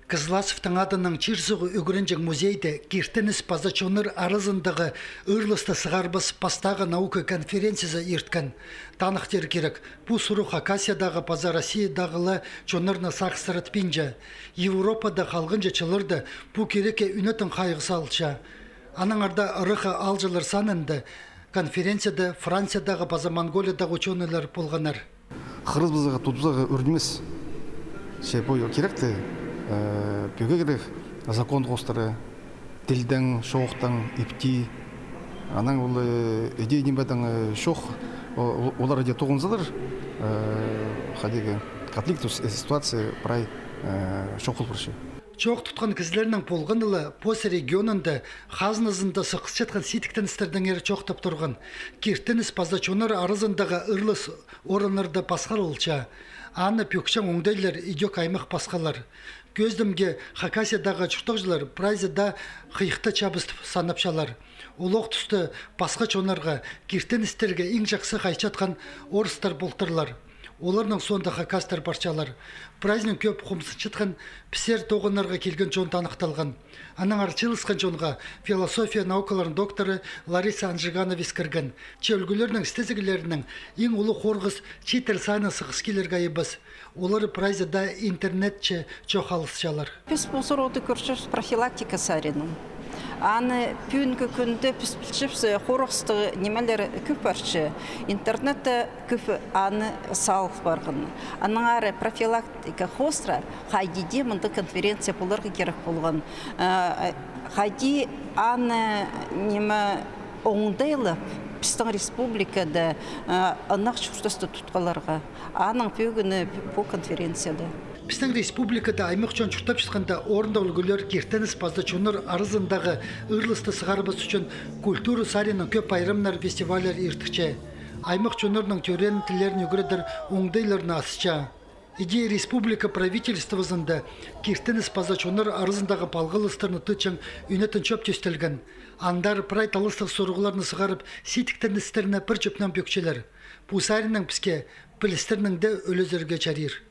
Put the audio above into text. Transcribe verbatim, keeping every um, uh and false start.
Кызласовтың адынаң чир-суғ ӱгренҷең музейде «Киртініс паза чоннар аразындағы ырласты сығарбас» пастағы наука конференциязы ирткен. Таныхтир кирек, пу сурығ Хакасиядағы паза Россиядағы ла чоннарны сағыстыратпинча. Европада халғанҷы чылларда пу кирекке ӱнетін хайығ салылча. Аннаңар даа ыраххы аалҷылар санында конференцияда Франциядағы паза Монголиядағы учёныйлар полғаннар. Хырызыбызарға, тудыбызарға ӱр нимес. Че пу киректі, э, пӧгерек закон хоостыра, тілдең, чоохтаң, ипти. Анаң ол, э, іди нимедең, э, чох, о-, о-, олар іди тоғынзалар, э, хайдағ конфликт, э, ситуация прай, э, чох пол парча. Чоох тутхан кізілернің полғаны ла пос регионында хазназында сығысчатхан сидіктеністердеңер чоохтап турған. «Киртініс паза чоннар аразындағы ырлас» орыннарда пасхалалча. Аны пӧкчең оңдайлар идӧк аймах пасхалар. Кӧзідімге, Хакасиядағы чуртағҷылар прайзы даа хыйыхты чабыс санапчалар. Олох туста пасха чоннарға, киртіністерге иң чахсы хайчатхан орыстар полтырлар. Оларның соонда хакастар парчалар. Прайзынаң кӧп хомзынчатхан пісер тоғынарға килген чон таныхталған. Аннаңар чыылысхан чонға философия наукаларының докторы Лариса Анжиганова искірген, че ӱлгӱлернің істезіглерінең иң улуғ хорғыс чииттер саринаң сығыс килерге айабас. Олар прайзы даа интернетче чоохтасчалар. Піс пу сурығды кӧрчебіс профилактика саринаң. Аны пӱӱнгі кӱнде піс пілчебіс, хорғыстығ нимелер кӧп парча. Интернетте кӧп аны салыл парған. Аннаңар профилактика хоостыра хайди дее мында конференция поларға кирек полған. Э, хайди аны, ниме, оңдайлап, пістің республикада, э, ынағ чуртасты тутхаларға. Аның пӧгіні пу конференцияда. Пістің республикада аймах чон чуртапчатханда, орындағ ӱлгӱлер «Киртініс паза чоннар аразындағы ырласты сығарбас» ӱчӱн культура саринаң кӧп пайрамнар, фестивальлер иртірче. Аймах чоннарның тӧреен тіллерін ӱгредер оңдайларны асча. Іди республика правительствозында «Киртініс паза чоннар аразындағы палғалыстарны» тыытчаң ӱнетін чоп тӧстелген. Андар прай таластығ сурығларны сығарып, сидіктеністерні пір чӧпнең пӧкчелер. Пу саринаң піске пілістернең дее ӱлезерге чарир.